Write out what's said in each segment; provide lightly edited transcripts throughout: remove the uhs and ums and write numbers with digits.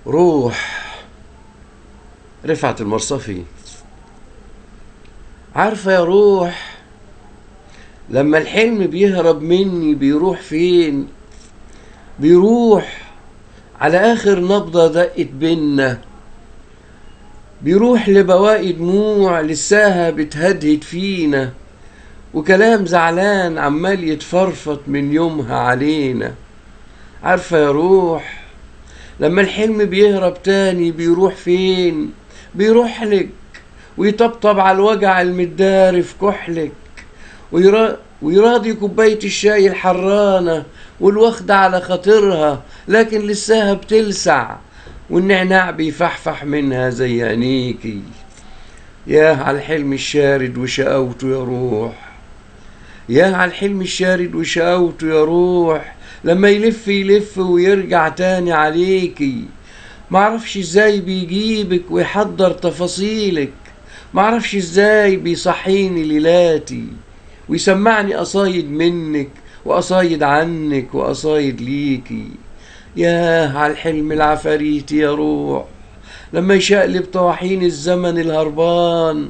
روح. رفعت المرصفي. عارفة يا روح لما الحلم بيهرب مني بيروح فين؟ بيروح على آخر نبضة دقت بينا، بيروح لبواقي دموع لساها بتهدهد فينا، وكلام زعلان عمال يتفرفط من يومها علينا. عارفة يا روح لما الحلم بيهرب تاني بيروح فين؟ بيروح لك ويطبطب على الوجع المداري في كحلك، ويراضي كوباية الشاي الحرانة والواخدة على خاطرها لكن لساها بتلسع، والنعناع بيفحفح منها زي عينيكي. ياه على الحلم الشارد وشقاوته يا روح، ياه على الحلم الشارد وشقاوته يا روح، لما يلف يلف ويرجع تاني عليكي. معرفش ازاي بيجيبك ويحضر تفاصيلك، معرفش ازاي بيصحيني ليلاتي ويسمعني قصايد منك وقصايد عنك وقصايد ليكي. ياه على الحلم العفاريتي يا روح لما يشقلب طواحين الزمن الهربان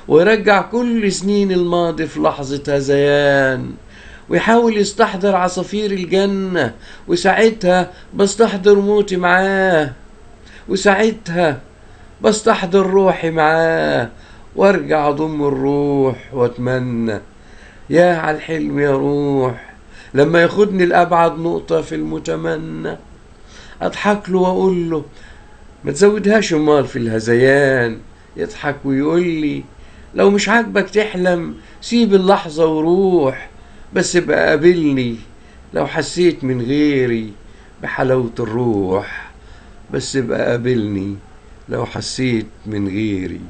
ويرجع كل سنين الماضي في لحظة هذيان، ويحاول يستحضر عصافير الجنة وساعتها بستحضر موتي معاه، وساعتها بستحضر روحي معاه، وارجع اضم الروح واتمنى. ياه على الحلم يا روح لما ياخدني لأبعد نقطة في المتمنى، اضحك له واقول له ما تزودهاش امال في الهذيان، يضحك ويقول لي لو مش عاجبك تحلم سيب اللحظة وروح، بس ابقى قابلني لو حسيت من غيري بحلاوة الروح، بس ابقى قابلني لو حسيت من غيري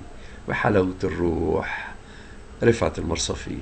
بحلاوة الروح. رفعت المرصفي.